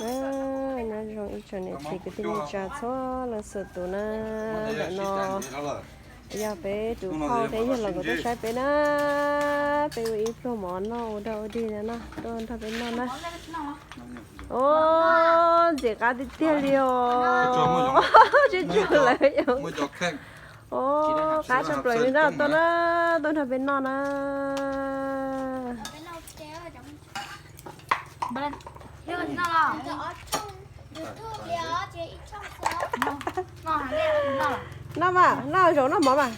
Nyob zoo ib tsoom niam txiv kwv tij neej tsa txhua leej txhua tus na, ntawm no yog peb tus phauj thiab yawg laus nkawd tuaj saib peb na, peb ua ib pluag mov noj ua dog ua dig na, tuaj nrog peb noj na. Ub, ntxim qab tiag tiag li os. Tsw tsw lawm. Ub, qab tshaj plaws li na, tuaj na, tuaj nrog peb noj na. Noj mas, noj zaum noj mov mas.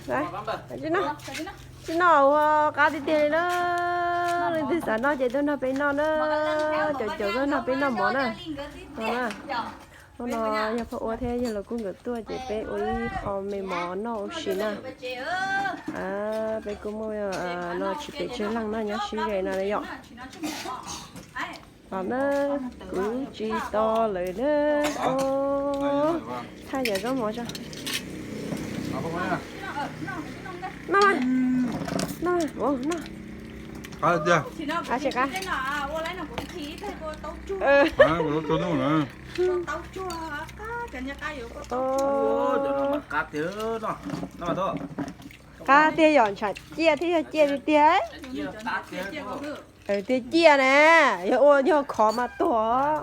Tsis noj ua qab tiag tiag li na. Leej twg xav noj ces tuaj nrog peb noj na. Cov caum tuaj nrog peb noj mov na. Hnub no yog phauj ua thiab yawg laus kuj nkawd tuaj ces peb ua ib qho me mov noj ua si na. Peb kuj muaj no tsis pes tsawg leej no nyob sib ze no yom. Los na, kuv tsis to lawm na. Thaj yam zaub mov tso. Noj, noj, noj. Qab tiag. Qab tiag. Qab tiag yom, ntshav ciaj thiab yog ciaj tiag tiag. Tiag ciaj na, yog ua yog khov mas tuag.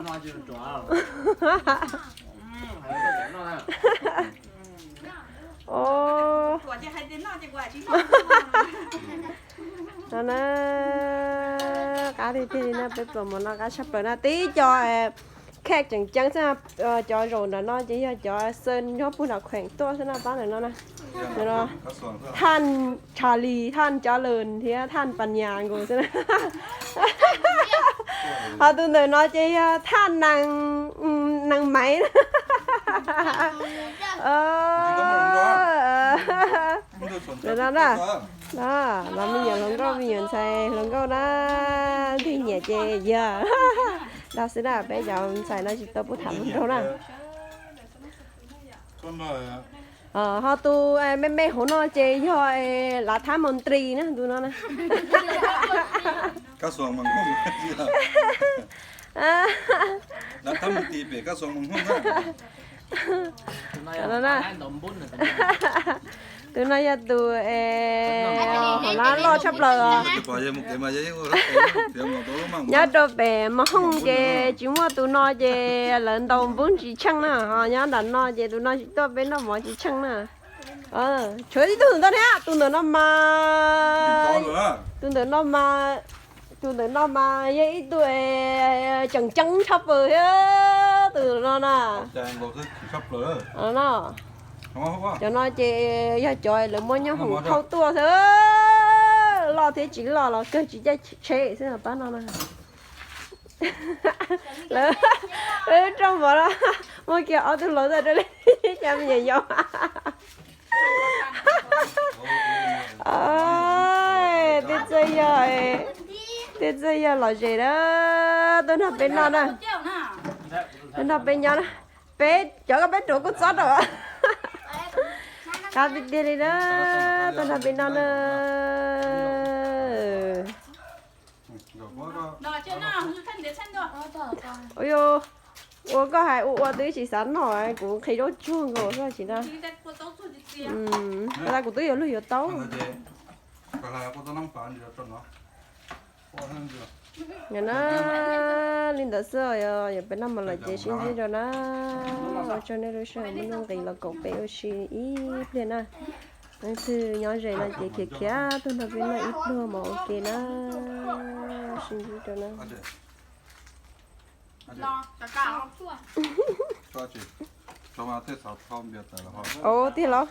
No na, qab tiag tiag li na, peb pluas mov no qab tshaj plaws na. Tib co khej tseem ceeb xwb, cov zaum nram no ces yog cov xawb nyob puag nram kheem tuaj xwb na, pab ntawm no na. Thaj Tshas Lis, thaj Cov Lws thiab thaj Pas Nyas nkaus xwb na. Ho tus ntawm no ces yog thaj Nees Maiv. Ntawm no na, los me nyuam hluas nkauj me nyuam ntxhais hluas nkauj na, twg nyiam ces yog. Dag xwb na, peb cov ntxhais no tsis tau pub tham hluas nraug na. Ho tus me me hauv no ces yog lav thab Moos Ntris na, tus no na. Tus no yog tus hauv lab loj tshaj plaws os. Nyob rau pem Mos Hooj ces tsis muaj tus no ces lawv ntaus npoob tsis tsheej na, ho nyob nram no ces tus no tsis tuaj peb noj mov tsis tsheej na. Tshuav ib tug ntawm no thiab, tus ntawm no mas, tus ntawm no mas, tus ntawm no mas yog ib tug tseem ceeb tshaj plaws thiab, tus ntawm no na. Cov no ces yog cov lawv muab nyob hoom thauj tuaj xwb, loj thiab tsis loj los kawg tsis caij tsheb xwb pab no na. Lawv rau mov no muaj kiag ob tug hluas txawj rau li cov me nyuam yaus. Tej txawj yog, tej txawj yog lom zem na, tuaj nrog peb noj na, tuaj nrog peb nyob na. Peb cov koj peb ruam kuj txob rau. Qab tiag tiag li na, tuaj nrog peb noj na. Ua, ua koj hais ua ua twb tsis xav noj, kuv nqhis zaub tsuag nkaus xwb tsis na. Kuv twb yuav luag yuav taub. Na, li ntawd xwb, yog peb noj mov lawm ces sib ntsib rau na. Ua tsaug nej lub sij hawm muaj nuj nqis los koom peb ua si ib pliag na. Leej twg nyob ze no ces khiav khiav tuaj nrog peb noj ib pluag mov ua ke na. Sib ntsib rau na. Ua tiag los?